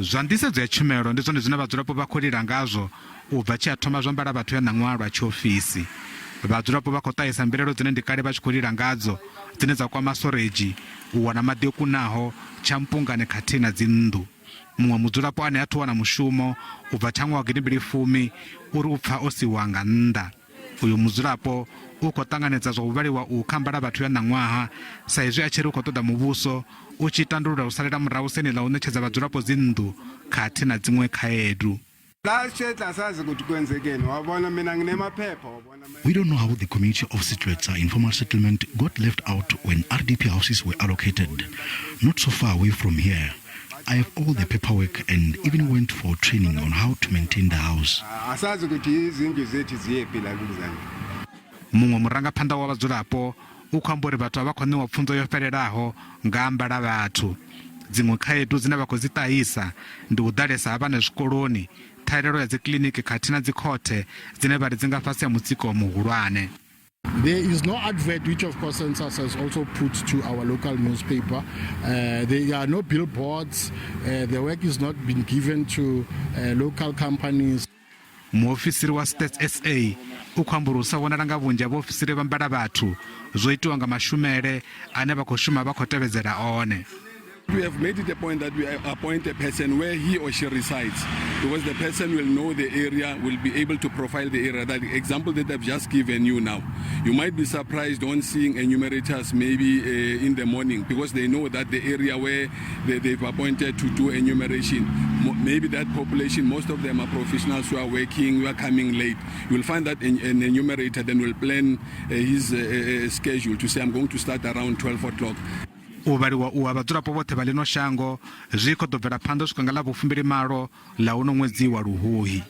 Zwa nḓisedzo ya tshumelo ndi zwone zwine vhadzulapo vha khou lila ngazwo u bva tshe ha thoma zwa mbalavhathu ya ṋaṅwaha lwa tshiofisi. Vhadzulapo vha khou ṱahisa mbilaelo dzine ndi kale vha tshi khou lila ngadzo dzine dza kwama soredzhi, u wana maḓi o kunaho, tshampungane khathihi na dzinnḓu. Muṅwe mudzulapo ane ha athu wana mushumo u bva tsha ṅwaha wa gidimbili fumi uri u pfa o siwa nga nnḓa. Uyu mudzulapo u khou ṱanganedza zwa u vhaliwa uhu kha mbalavhathu ya ṋaṅwaha sa izwi a tshi ri u khou ṱoḓa muvhuso u tshi tandulula u salela murahu siani ḽa u ṋetshedza vhadzulapo dzinnḓu khathihi na dziṅwe khaedu. We don't know how the community of Sitwetsa informal settlement got left out when RDP houses were allocated. Not so far away from here. I have all the paperwork and even went for training on how to maintain the house. Asazi ukuthi izindlu zethu ziyephi la kumzana. Muṅwe murangaphanḓa wa vhadzulapo u khou amba uri vhathu a vha khou ṋewa pfunzo yo fhelelaho nga ha mbalavhathu. Dziṅwe khaedu dzine vha khou dzi ṱahisa ndi u ḓalesa ha vhana zwikoloni, ṱhahelelo ya dzikiḽiniki khathihi na dzikhothe dzine vha ri dzi nga fhasi ha mutsiko muhulwane. There is no advert, which of course Census has also put to our local newspaper. There are no billboards. The work is not been given to local companies. Muofisiri wa Stats SA u khou amba uri u sa vhonala nga vhunzhi ha vhaofisiri vha mbalavhathu zwo itiwa nga mashumele ane vha khou shuma vha khou tevhedzela one. We have made it a point that we appoint a person where he or she resides, because the person will know the area, will be able to profile the area. That example that I've just given you now, you might be surprised on seeing enumerators maybe in the morning, because they know that the area where they've appointed to do enumeration, maybe that population, most of them are professionals who are working, who are coming late. You will find that an enumerator then will plan his schedule to say, "I'm going to start around 12 o'clock." U vhaliwa uhu ha vhadzulapo vhoṱhe vha ḽino shango zwi khou ḓo bvela phanḓa u swika nga ḽa vhufumbili malo ḽa uno ṅwedzi wa Luhuhi.